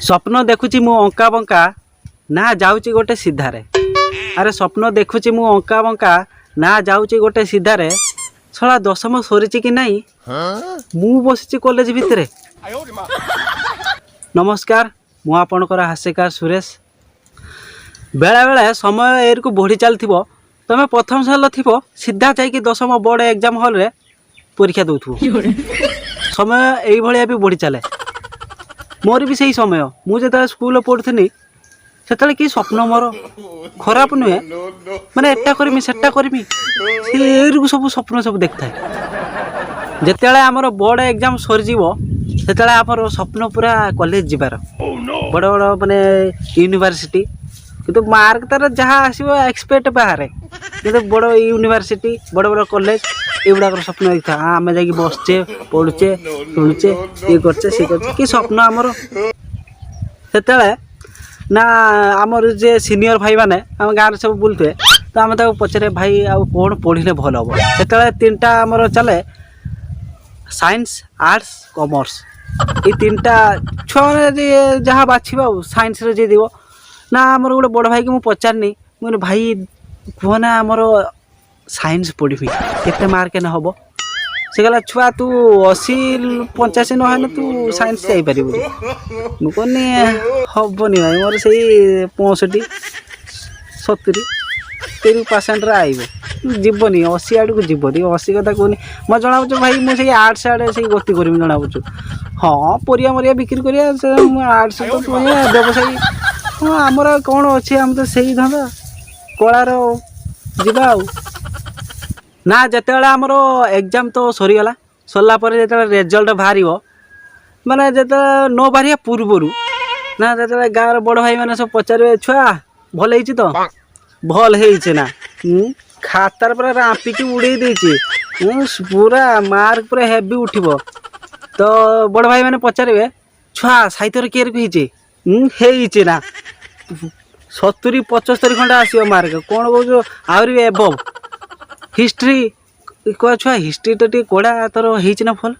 ସ୍ୱପ୍ନ ଦେଖୁଛି ମୁଁ ଅଙ୍କା ବଙ୍କା ନା ଯାଉଛି ଗୋଟେ ସିଧାରେ। ଆରେ, ସ୍ୱପ୍ନ ଦେଖୁଛି ମୁଁ ଅଙ୍କା ବଙ୍କା ନା ଯାଉଛି ଗୋଟେ ସିଧାରେ। ଶଳା, ଦଶମ ସରିଛି କି ନାହିଁ, ମୁଁ ବସିଛି କଲେଜ ଭିତରେ। ନମସ୍କାର, ମୁଁ ଆପଣଙ୍କର ହାସ୍ୟକାର ସୁରେଶ। ବେଳେବେଳେ ସମୟ ଏରକୁ ବଢ଼ି ଚାଲିଥିବ, ତମେ ପ୍ରଥମ ସାଲ ଥିବ, ସିଧା ଯାଇକି ଦଶମ ବୋର୍ଡ଼ ଏକ୍ଜାମ୍ ହଲ୍ରେ ପରୀକ୍ଷା ଦେଉଥିବ। ସମୟ ଏଇଭଳିଆ ବି ବଢ଼ି ଚାଲେ। ମୋର ବି ସେଇ ସମୟ, ମୁଁ ଯେତେବେଳେ ସ୍କୁଲରେ ପଢ଼ୁଥିଲି, ସେତେବେଳେ କି ସ୍ୱପ୍ନ ମୋର, ଖରାପ ନୁହେଁ, ମାନେ ଏଟା କରିମି, ସେଟା କରିମି, ସେ ଏଇକୁ ସବୁ ସ୍ୱପ୍ନ ସବୁ ଦେଖିଥାଏ। ଯେତେବେଳେ ଆମର ବୋର୍ଡ଼ ଏକ୍ଜାମ୍ ସରିଯିବ, ସେତେବେଳେ ଆମର ସ୍ୱପ୍ନ ପୁରା କଲେଜ ଯିବାର, ବଡ଼ ବଡ଼ ମାନେ ୟୁନିଭର୍ସିଟି। କିନ୍ତୁ ମାର୍କ ତାର ଯାହା ଆସିବ ଏକ୍ସପେକ୍ଟ ବାହାରେ, କିନ୍ତୁ ବଡ଼ ୟୁନିଭର୍ସିଟି, ବଡ଼ ବଡ଼ କଲେଜ, ଏଗୁଡ଼ାକର ସ୍ୱପ୍ନ ଦେଖିଥାଏ। ହଁ, ଆମେ ଯାଇକି ବସଛେ, ପଢ଼ୁଛେ, ଶୁଣୁଛେ, ଇଏ କରୁଛେ, ସିଏ କରୁଛେ, କି ସ୍ୱପ୍ନ ଆମର ସେତେବେଳେ। ନା, ଆମର ଯେ ସିନିୟର ଭାଇମାନେ ଆମ ଗାଁରେ ସବୁ ବୁଲୁଥିବେ, ତ ଆମେ ତାକୁ ପଚାରେ, ଭାଇ, ଆଉ କ'ଣ ପଢ଼ିଲେ ଭଲ ହେବ? ସେତେବେଳେ ତିନିଟା ଆମର ଚାଲେ, ସାଇନ୍ସ, ଆର୍ଟସ୍, କମର୍ସ। ଏଇ ତିନିଟା ଛୁଆମାନେ ଯିଏ ଯାହା ବାଛିବ, ଆଉ ସାଇନ୍ସରେ ଯିଏ ଯିବ। ନା, ଆମର ଗୋଟେ ବଡ଼ ଭାଇକି ମୁଁ ପଚାରିନି, ମୁଁ କହିଲି, ଭାଇ, କୁହ ନା, ଆମର ସାଇନ୍ସ ପଢ଼ିବି, କେତେ ମାର୍କ ହେଲେ ହେବ? ସେ କହିଲା, ଛୁଆ, ତୁ 80 85 ନହେଲେ ତୁ ସାଇନ୍ସ ଯାଇପାରିବୁନି। ମୁଁ କହିନି, ହେବନି ଭାଇ, ମୋର ସେଇ 65 70 ତିନି ପରସେଣ୍ଟରେ ଆଇବ, ଯିବନି, 80 ଆଡ଼କୁ ଯିବନି, 80 କଥା କହୁନି। ମୋ ଜଣାପଡ଼ୁଛୁ ଭାଇ, ମୁଁ ସେଇ ଆର୍ଟସ୍ ଆଡ଼େ ସେଇ ଗତି କରିବି ଜଣାପଡ଼ୁଛୁ। ହଁ, ପରିବା ମରିବା ବିକ୍ରି କରିବା, ସେ ଆର୍ଟସ୍ ତ ବ୍ୟବସାୟୀ। ହଁ, ଆମର ଆଉ କ'ଣ ଅଛି? ଆମେ ତ ସେଇ ଧନ୍ଦା କଳାର ଯିବା ଆଉ। ନା, ଯେତେବେଳେ ଆମର ଏକ୍ଜାମ୍ ତ ସରିଗଲା, ସରିଲା ପରେ ଯେତେବେଳେ ରେଜଲ୍ଟ ବାହାରିବ, ମାନେ ଯେତେବେଳେ ନ ବାହାରିବା ପୂର୍ବରୁ ନା, ଯେତେବେଳେ ଗାଁର ବଡ଼ ଭାଇମାନେ ସବୁ ପଚାରିବେ, ଛୁଆ, ଭଲ ହେଇଛି ତ? ଭଲ ହେଇଛି ନା? ଖାତାରେ ପୁରା ରାମ୍ପିକି ଉଡ଼େଇ ଦେଇଛି, ପୁରା ମାର୍କ ପୁରା ହେଭି ଉଠିବ। ତ ବଡ଼ ଭାଇମାନେ ପଚାରିବେ, ଛୁଆ, ସାହିତ୍ୟରେ କିଏ ହେଇଛି? ହେଇଛି ନା? 70 75 ଖଣ୍ଡେ ଆସିବ ମାର୍କ, କ'ଣ କହୁଛୁ? ଆହୁରି ବି ଏବଭ୍। ହିଷ୍ଟ୍ରି କୁହ, ଛୁଆ, ହିଷ୍ଟ୍ରିଟା ଟିକେ କଡ଼ା, ତୋର ହେଇଛି ନା ଭଲ?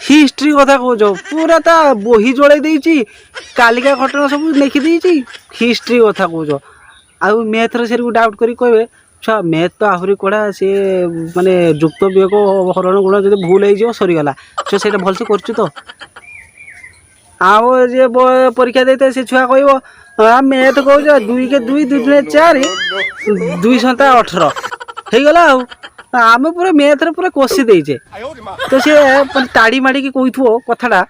ହିଷ୍ଟ୍ରି କଥା କହୁଛ, ପୁରା ତା ବହି ଜଳେଇ ଦେଇଛି, କାଲିକା ଘଟଣା ସବୁ ଲେଖିଦେଇଛି, ହିଷ୍ଟ୍ରି କଥା କହୁଛ। ଆଉ ମ୍ୟାଥରେ ସେରକୁ ଡାଉଟ୍ କରି କହିବେ, ଛୁଆ, ମ୍ୟାଥ୍ ତ ଆହୁରି କଡ଼ା, ସିଏ ମାନେ ଯୁକ୍ତ, ବିୟୋଗ, ହରଣ, ଗୁଣ ଯଦି ଭୁଲ ହେଇଯିବ, ସରିଗଲା। ଛୁଆ, ସେଇଟା ଭଲସେ କରୁଛୁ ତ? ଆଉ ଯିଏ ପରୀକ୍ଷା ଦେଇଥାଏ, ସେ ଛୁଆ କହିବ, ମ୍ୟାଥ୍ କହୁଛ, ଦୁଇକେ ଦୁଇ, ଦୁଇ ଦୁଣେ ଚାରି, ଦୁଇ ସନ୍ତା 18 ହେଇଗଲା। ଆଉ ଆମେ ପୁରା ମ୍ୟାଥରେ ପୁରା କଷି ଦେଇଛେ। ତ ସିଏ ମାନେ ତାଡ଼ି ମାଡ଼ିକି କହୁଥିବ କଥାଟା।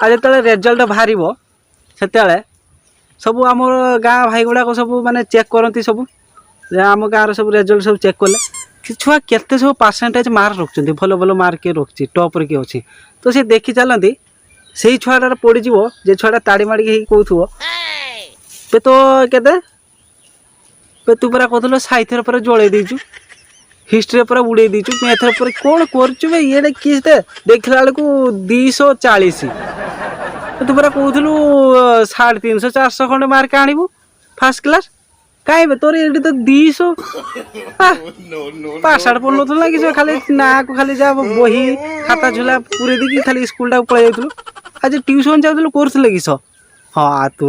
ଆଉ ଯେତେବେଳେ ରେଜଲ୍ଟ ବାହାରିବ, ସେତେବେଳେ ସବୁ ଆମର ଗାଁ ଭାଇ ଗୁଡ଼ାକ ସବୁ ମାନେ ଚେକ୍ କରନ୍ତି ସବୁ, ଯେ ଆମ ଗାଁର ସବୁ ରେଜଲ୍ଟ ସବୁ ଚେକ୍ କଲେ କି ଛୁଆ କେତେ ସବୁ ପରସେଣ୍ଟେଜ୍ ମାର୍କ ରଖୁଛନ୍ତି, ଭଲ ଭଲ ମାର୍କ କିଏ ରଖୁଛି, ଟପ୍ରେ କିଏ ଅଛି। ତ ସେ ଦେଖି ଚାଲନ୍ତି, ସେଇ ଛୁଆଟାର ପଡ଼ିଯିବ ଯେ ଛୁଆଟା ତାଡ଼ି ମାଡ଼ିକି ହେଇକି କହୁଥିବ, ବେ ତ କେତେ ବେ, ତୁ ପରା କହୁଥିଲୁ ସାହିତ୍ୟରେ ପୁରା ଜଳେଇ ଦେଇଛୁ, ହିଷ୍ଟ୍ରିରେ ପୁରା ଉଡ଼େଇ ଦେଇଛୁ, ମ୍ୟାଥରେ ପୁରା କ'ଣ କରୁଛୁ ବେ? ଇଏଟା କିଏ ଦେଖିଲା ବେଳକୁ 240। ତୁ ପରା କହୁଥିଲୁ 350 400 ଖଣ୍ଡେ ମାର୍କ ଆଣିବୁ, ଫାର୍ଷ୍ଟ କ୍ଲାସ୍, କାଇଁ ବେ ତୋର ଏଇଠି ତ 200? ପାଠ ସାଠ ପଢ଼ୁନଥିଲୁ ନା କିଛି? ଖାଲି ନାଁକୁ ଖାଲି ଯାହା ବହି ଖାତା ଝୁଲା ପୁରେଇ ଦେଇକି ଖାଲି ସ୍କୁଲଟାକୁ ପଳେଇ ଯାଉଥିଲୁ। ଆଜି ଟ୍ୟୁସନ୍ ଯାଉଥିଲୁ, କରୁଥିଲେ କିସ? ହଁ, ତୁ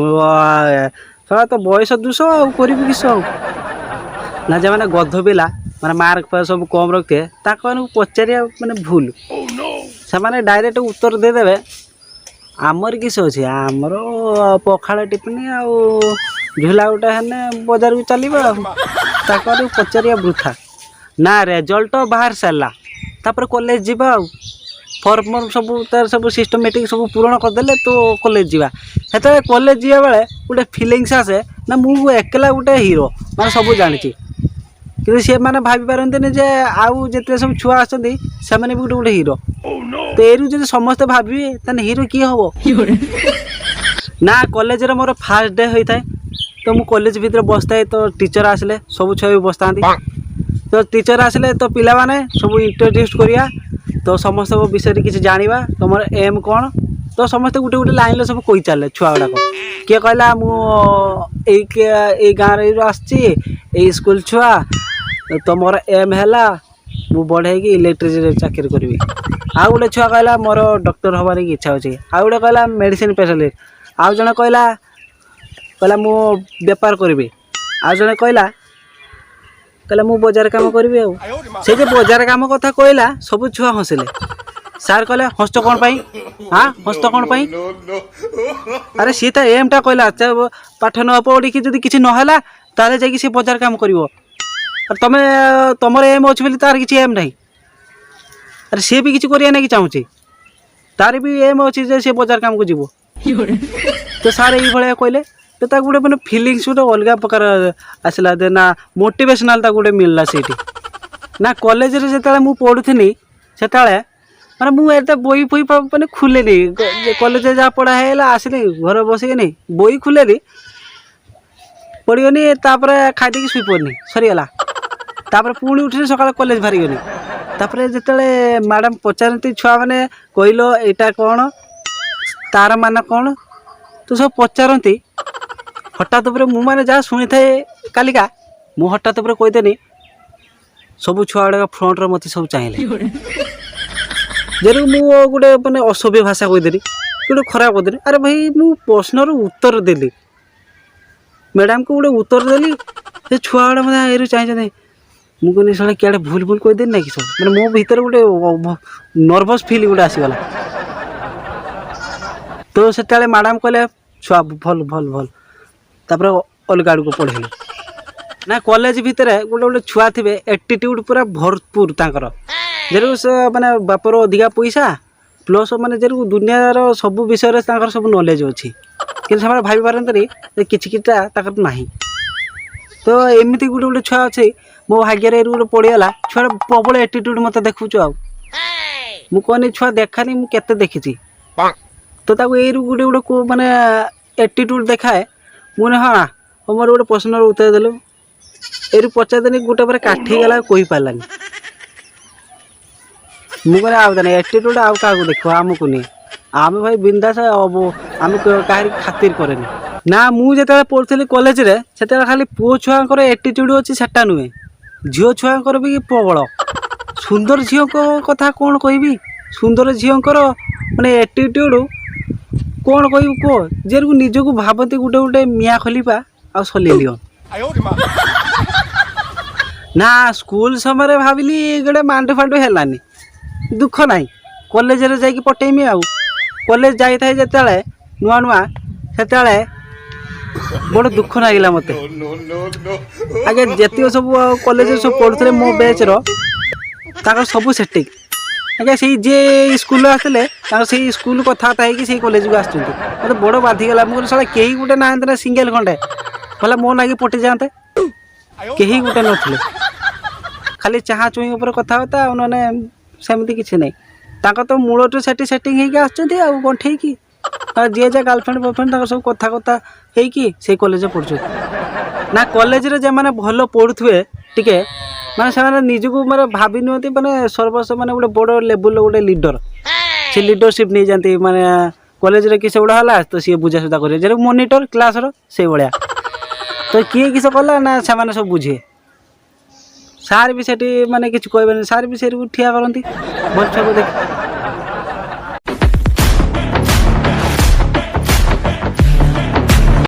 ଶଳା ତ ବୟସ 200, ଆଉ କରିବୁ କିସ ଆଉ? ନା, ଯେଉଁମାନେ ଗଧ ପିଲା, ମାନେ ମାର୍କ ଫାର୍କ ସବୁ କମ୍ ରଖିଥିବେ, ତାଙ୍କମାନଙ୍କୁ ପଚାରିବା ମାନେ ଭୁଲ। ସେମାନେ ଡାଇରେକ୍ଟ ଉତ୍ତର ଦେଇଦେବେ, ଆମର କିସ ଅଛି, ଆମର ପଖାଳ ଟିଫିନ୍ ଆଉ ଝୁଲା ଗୋଟେ ହେଲେ ବଜାରକୁ ଚାଲିବ। ଆଉ ତାଙ୍କମାନଙ୍କୁ ପଚାରିବା ବୃଥା। ନା, ରେଜଲ୍ଟ ବାହାରି ସାରିଲା, ତାପରେ କଲେଜ ଯିବା, ଆଉ ଫର୍ମ ଫର୍ମ ସବୁ ତାର ସବୁ ସିଷ୍ଟମେଟିକ୍ ସବୁ ପୂରଣ କରିଦେଲେ ତ କଲେଜ ଯିବା। ସେତେବେଳେ କଲେଜ ଯିବା ବେଳେ ଗୋଟେ ଫିଲିଙ୍ଗସ୍ ଆସେ ନା, ମୁଁ ଏକଲା ଗୋଟେ ହିରୋ, ମାନେ ସବୁ ଜାଣିଛି। କିନ୍ତୁ ସେମାନେ ଭାବି ପାରନ୍ତିନି ଯେ ଆଉ ଯେତେ ସବୁ ଛୁଆ ଆସନ୍ତି, ସେମାନେ ବି ଗୋଟେ ଗୋଟେ ହିରୋ। ତ ଏରୁ ଯଦି ସମସ୍ତେ ଭାବିବେ, ତାହେଲେ ହିରୋ କିଏ ହେବ? ନା, କଲେଜରେ ମୋର ଫାର୍ଷ୍ଟ ଡେ ହୋଇଥାଏ, ତ ମୁଁ କଲେଜ ଭିତରେ ବସିଥାଏ। ତ ଟିଚର୍ ଆସିଲେ ସବୁ ଛୁଆ ବି ବସିଥାନ୍ତି। ତ ଟିଚର୍ ଆସିଲେ ତ ପିଲାମାନେ ସବୁ ଇଣ୍ଟ୍ରୋଡ୍ୟୁସ୍ କରିବା, ତ ସମସ୍ତଙ୍କ ବିଷୟରେ କିଛି ଜାଣିବା, ତୁମର ଏମ୍ କ'ଣ? ତ ସମସ୍ତେ ଗୋଟେ ଗୋଟେ ଲାଇନ୍ରେ ସବୁ କହି ଚାଲିଲେ ଛୁଆ ଗୁଡ଼ାକ। କିଏ କହିଲା, ମୁଁ ଏଇ ଏଇ ଗାଁରେ ଆସିଛି, ଏଇ ସ୍କୁଲ ଛୁଆ, ତ ମୋର ଏମ୍ ହେଲା ମୁଁ ବଡ଼ ହେଇକି ଇଲେକ୍ଟ୍ରିସିଟି ଚାକିରି କରିବି। ଆଉ ଗୋଟେ ଛୁଆ କହିଲା, ମୋର ଡକ୍ଟର ହେବାର ଇଚ୍ଛା ଅଛି। ଆଉ ଗୋଟେ କହିଲା, ମେଡ଼ିସିନ ସ୍ପେଶାଲିଷ୍ଟ। ଆଉ ଜଣେ କହିଲା ମୁଁ ବେପାର କରିବି। ଆଉ ଜଣେ କହିଲା ମୁଁ ବଜାର କାମ କରିବି। ଆଉ ସେ ଯେ ବଜାର କାମ କଥା କହିଲା, ସବୁ ଛୁଆ ହସିଲେ। ସାର୍ କହିଲେ, "ହସୁଛ କ'ଣ ପାଇଁ? ହଁ, ହସୁଛ କ'ଣ ପାଇଁ?" ଆରେ, ସିଏ ତା ଏମ୍ଟା କହିଲା। ପାଠ ନ ପଢ଼ିକି ଯଦି କିଛି ନହେଲା, ତାହେଲେ ଯାଇକି ସେ ବଜାର କାମ କରିବ। ଆଉ ତମେ, ତମର ଏମ୍ ଅଛି ବୋଲି ତାର କିଛି ଏମ୍ ନାହିଁ। ଆରେ, ସିଏ ବି କିଛି କରିବା ନାକି ଚାହୁଁଛି। ତାର ବି ଏମ୍ ଅଛି ଯେ ସେ ବଜାର କାମକୁ ଯିବ। ତ ସାର୍ ଏଇଭଳିଆ କହିଲେ, ତ ତାକୁ ଗୋଟେ ମାନେ ଫିଲିଙ୍ଗସ୍ ଗୋଟେ ଅଲଗା ପ୍ରକାର ଆସିଲା ଯେ ନା, ମୋଟିଭେସନାଲ୍ ତାକୁ ଗୋଟେ ମିଳିଲା ସେଇଠି ନା। କଲେଜରେ ଯେତେବେଳେ ମୁଁ ପଢ଼ୁଥିଲି, ସେତେବେଳେ ମାନେ ମୁଁ ଏତେ ବହି ଫହି ମାନେ ଖୋଲେନି। କଲେଜରେ ଯାହା ପଢ଼ା ହେଇଗଲା, ଆସିଲି, ଘରେ ବସିକିନି ବହି ଖୋଲେନି, ପଢ଼ିଗନି। ତାପରେ ଖାଇଦେଇକି ଶୋଇପଡ଼ିନି, ସରିଗଲା। ତାପରେ ପୁଣି ଉଠିଲି, ସକାଳେ କଲେଜ ବାହାରିଗଲି। ତାପରେ ଯେତେବେଳେ ମ୍ୟାଡ଼ାମ୍ ପଚାରନ୍ତି, "ଛୁଆମାନେ କହିଲ, ଏଇଟା କ'ଣ? ତାର ମାନେ କ'ଣ?" ତ ସବୁ ପଚାରନ୍ତି। ହଠାତ୍ ଉପରେ ମୁଁ ମାନେ ଯାହା ଶୁଣିଥାଏ କାଲିକା, ମୁଁ ହଠାତ୍ ଉପରେ କହିଦେନି। ସବୁ ଛୁଆ ଗୁଡ଼ାକ ଫ୍ରଣ୍ଟରେ ମୋତେ ସବୁ ଚାହିଁଲେ। ଯେହେତୁ ମୁଁ ଗୋଟେ ମାନେ ଅସଭ୍ୟ ଭାଷା କହିଦେଲି, ଗୋଟେ ଖରାପ କହିଦେଲି। ଆରେ ଭାଇ, ମୁଁ ପ୍ରଶ୍ନର ଉତ୍ତର ଦେଲି, ମ୍ୟାଡ଼ାମକୁ ଗୋଟେ ଉତ୍ତର ଦେଲି। ସେ ଛୁଆ ଗୁଡ଼ା ମୋତେ ଏରୁ ଚାହିଁଛନ୍ତି। ମୁଁ କହିଲି, ଶଳା, କିଆଡ଼େ ଭୁଲ ଭୁଲ କହିଦେଲି ନା କି ସବୁ? ମାନେ ମୋ ଭିତରେ ଗୋଟେ ନର୍ଭସ୍ ଫିଲ୍ ଗୋଟେ ଆସିଗଲା। ତ ସେତେବେଳେ ମ୍ୟାଡ଼ାମ୍ କହିଲେ, "ଛୁଆ, ଭଲ ଭଲ ଭଲ।" ତାପରେ ଅଲଗା ଆଡ଼କୁ ପଢ଼େଇଲେ ନା। କଲେଜ ଭିତରେ ଗୋଟେ ଗୋଟେ ଛୁଆ ଥିବେ, ଆଟିଟ୍ୟୁଡ଼ ପୁରା ଭରପୁର ତାଙ୍କର। ଯେହେତୁ ସେ ମାନେ ବାପର ଅଧିକା ପଇସା, ପ୍ଲସ୍ ମାନେ ଯେହେତୁ ଦୁନିଆର ସବୁ ବିଷୟରେ ତାଙ୍କର ସବୁ ନଲେଜ ଅଛି, କିନ୍ତୁ ସେମାନେ ଭାବି ପାରନ୍ତିନି ଯେ କିଛି କିଛିଟା ତାଙ୍କର ନାହିଁ। ତ ଏମିତି ଗୋଟେ ଗୋଟେ ଛୁଆ ଅଛି। ମୋ ଭାଗ୍ୟରେ ଏରୁ ଗୋଟେ ପଡ଼ିଗଲା। ଛୁଆର ପ୍ରବଳ ଆଟିଟ୍ୟୁଡ଼ ମୋତେ ଦେଖୁଛୁ। ଆଉ ମୁଁ କହନି, ଛୁଆ ଦେଖାନି, ମୁଁ କେତେ ଦେଖିଛି। ତ ତାକୁ ଏଇରୁ ଗୋଟେ ଗୋଟେ ମାନେ ଆଟିଟ୍ୟୁଡ଼ ଦେଖାଏ। ମୁଁ କହିନି, ହଁ, ମୋର ଗୋଟେ ପ୍ରଶ୍ନର ଉତ୍ତର ଦେଲୁ, ଏଇରୁ ପଚାରିଦେନି, ଗୋଟେ ପରେ କାଠି ହେଇଗଲା, କହିପାରିଲାନି। ମୁଁ କହିଲି, ଆଉ ତାହେଲେ ଆଟିଟ୍ୟୁଡ଼ ଆଉ କାହାକୁ ଦେଖିବ, ଆମକୁ ନିଏ। ଆମେ ଭାଇ ବିନ୍ଦାସ, ଆମେ କାହାରି ଖାତିର କରେନି ନା। ମୁଁ ଯେତେବେଳେ ପଢ଼ୁଥିଲି କଲେଜରେ, ସେତେବେଳେ ଖାଲି ପୁଅ ଛୁଆଙ୍କର ଆଟିଟ୍ୟୁଡ଼ ଅଛି ସେଟା ନୁହେଁ, ଝିଅ ଛୁଆଙ୍କର ବି ପ୍ରବଳ। ସୁନ୍ଦର ଝିଅଙ୍କ କଥା କ'ଣ କହିବି? ସୁନ୍ଦର ଝିଅଙ୍କର ମାନେ ଆଟିଟ୍ୟୁଡ଼ କ'ଣ କହିବୁ କୁହ? ଯେହେତୁ ନିଜକୁ ଭାବନ୍ତି ଗୋଟେ ଗୋଟେ ମିଆଁ ଖଲିଫା ଆଉ ସଲି ଲିଓନ ନା। ସ୍କୁଲ ସମୟରେ ଭାବିଲି ଗୋଟେ ମାଣ୍ଡୁ ଫାଣ୍ଡୁ, ହେଲାନି। ଦୁଃଖ ନାହିଁ, କଲେଜରେ ଯାଇକି ପଟେଇମି। ଆଉ କଲେଜ ଯାଇଥାଏ ଯେତେବେଳେ ନୂଆ ନୂଆ, ସେତେବେଳେ ବଡ଼ ଦୁଃଖ ଲାଗିଲା ମୋତେ ଆଜ୍ଞା। ଯେତିକ ସବୁ କଲେଜରେ ସବୁ ପଢ଼ୁଥିଲେ ମୋ ବ୍ୟାଚ୍ର, ତାଙ୍କର ସବୁ ସେଟିଂ ଆଜ୍ଞା। ସେଇ ଯିଏ ସ୍କୁଲରେ ଆସିଥିଲେ, ତାଙ୍କର ସେଇ ସ୍କୁଲ କଥାବାର୍ତ୍ତା ହେଇକି ସେଇ କଲେଜକୁ ଆସୁଛନ୍ତି। ମୋତେ ବଡ଼ ବାଧିଗଲା। ମୁଁ କହିଲି, ଶଳା, କେହି ଗୋଟେ ନାହାନ୍ତି ନା ସିଙ୍ଗଲ ଖଣ୍ଡେ ଭଲା ମୋ ନାଗି ପଟି ଯାଆନ୍ତେ? କେହି ଗୋଟେ ନଥିଲେ। ଖାଲି ଚାହା ଚୁଇଁ ଉପରେ କଥାବାର୍ତ୍ତା, ଆଉ ନହେଲେ ସେମିତି କିଛି ନାହିଁ। ତାଙ୍କର ତ ମୂଳଠୁ ସେଠି ସେଟିଂ ହେଇକି ଆସୁଛନ୍ତି। ଆଉ କ'ଣ ଠିକ୍? ଆଉ ଯିଏ ଯାହା ଗାର୍ଲଫ୍ରେଣ୍ଡ ବୟଫ୍ରେଣ୍ଡ, ତାଙ୍କର ସବୁ କଥା କଥା ହେଇକି ସେଇ କଲେଜରେ ପଢ଼ୁଛନ୍ତି ନା। କଲେଜରେ ଯେଉଁମାନେ ଭଲ ପଢ଼ୁଥିବେ ଟିକେ, ମାନେ ସେମାନେ ନିଜକୁ ମାନେ ଭାବି ନିଅନ୍ତି ମାନେ ସର୍ବସ୍ୱ, ମାନେ ଗୋଟେ ବଡ଼ ଲେବୁଲର ଗୋଟେ ଲିଡର। ସେ ଲିଡରସିପ୍ ନେଇଯାଆନ୍ତି। ମାନେ କଲେଜରେ କିଛି ଗୋଟେ ହେଲା ତ ସିଏ ବୁଝାସୁଝା କରିବେ, ଯେମିତି ମନିଟର କ୍ଲାସର ସେଇଭଳିଆ। ତ କିଏ କିସ କଲା ନା, ସେମାନେ ସବୁ ବୁଝିବେ। ସାର୍ ବି ସେଠି ମାନେ କିଛି କହିବେନି। ସାର୍ ବି ସେଇଠି ଠିଆ କରନ୍ତି ଭଲ ଛୁଆକୁ ଦେଖି।